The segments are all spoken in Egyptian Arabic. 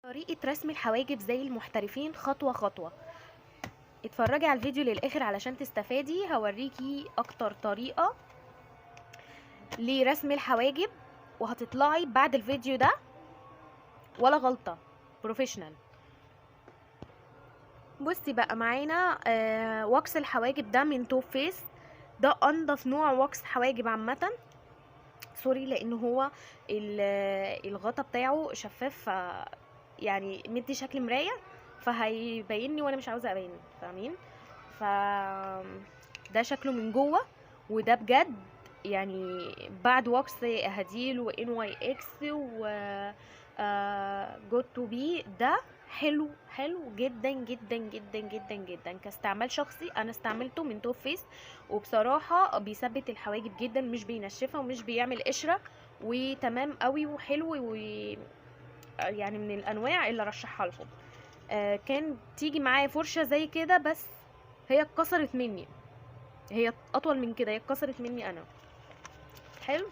طريقة رسم الحواجب زي المحترفين خطوة خطوة. اتفرجي على الفيديو للآخر علشان تستفادي. هوريكي اكتر طريقة لرسم الحواجب وهتطلعي بعد الفيديو ده ولا غلطة، professional. بصي بقى معانا wax الحواجب ده من Too Faced. ده انضف نوع wax حواجب عامة، sorry لان هو الغطا بتاعه شفاف، يعني مدي شكل مراية فهيبيني وانا مش عاوزة ابين، فاهمين؟ ف ده شكله من جوه، وده بجد يعني بعد wax هديل و NYX و Got2b، ده حلو حلو جدا جدا جدا جدا جدا. كاستعمال شخصي انا استعملته من Too Faced، وبصراحة بيثبت الحواجب جدا، مش بينشفها ومش بيعمل قشرة، وتمام قوي وحلو، و يعني من الانواع اللي رشحها لكم. كان تيجي معايا فرشة زي كده، بس هي اتكسرت مني، هي اطول من كده، هي اتكسرت مني انا. حلو.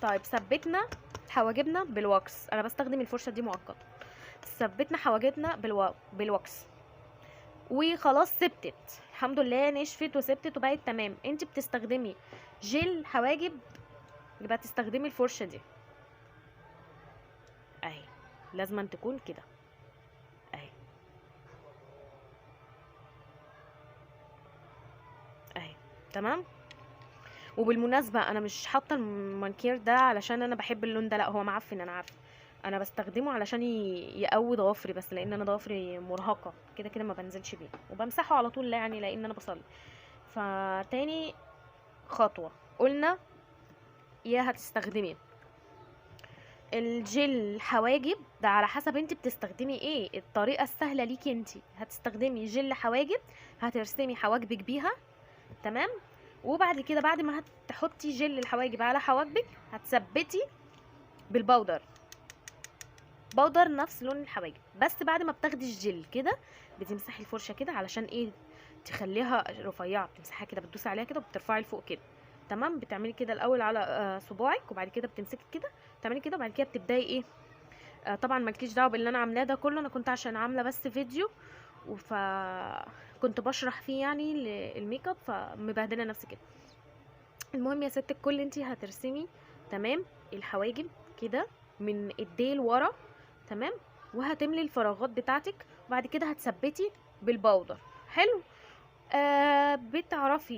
طيب ثبتنا حواجبنا بال wax، انا بستخدم الفرشة دي مؤقتا. ثبتنا حواجبنا بال wax وخلاص ثبتت الحمد لله، نشفت وثبتت وبقت تمام. انت بتستخدمي جل حواجب، يبقى تستخدمي الفرشة دي اهي، لازم تكون كده اهي اهي، تمام. وبالمناسبة انا مش حاطة المانكير ده علشان انا بحب اللون ده، لا هو معفن انا عارفة، انا بستخدمه علشان يقوي ضوافري بس، لان انا ضوافري مرهقة كده كده ما بنزلش بيه، وبمسحه على طول يعني لان انا بصلي. فتاني خطوة قلنا يا هتستخدمي الجل حواجب، ده على حسب انت بتستخدمي ايه، الطريقة السهلة ليكي انت هتستخدمي جل حواجب هترسمي حواجبك بيها، تمام. وبعد كده بعد ما هتحطي جل الحواجب على حواجبك هتثبتي بال powder، powder نفس لون الحواجب، بس بعد ما بتاخدي الجل كده بتمسحي الفرشة كده علشان ايه، تخليها رفيعة، بتمسحيها كده، بتدوسي عليها كده وبترفعي لفوق كده، تمام. بتعملي كده الاول على صباعك، وبعد كده بتمسكي كده تعملي كده، وبعد كده بتبداي ايه، طبعا مالكيش دعوه باللي انا عاملاه ده كله، انا كنت عشان عامله بس فيديو فكنت بشرح فيه يعني الميك اب، فمبهدله نفسي كده. المهم يا ست الكل انتي هترسمي تمام الحواجب كده من الديل ورا، تمام، وهتملي الفراغات بتاعتك، وبعد كده هتثبتي بال powder. حلو. بتعرفي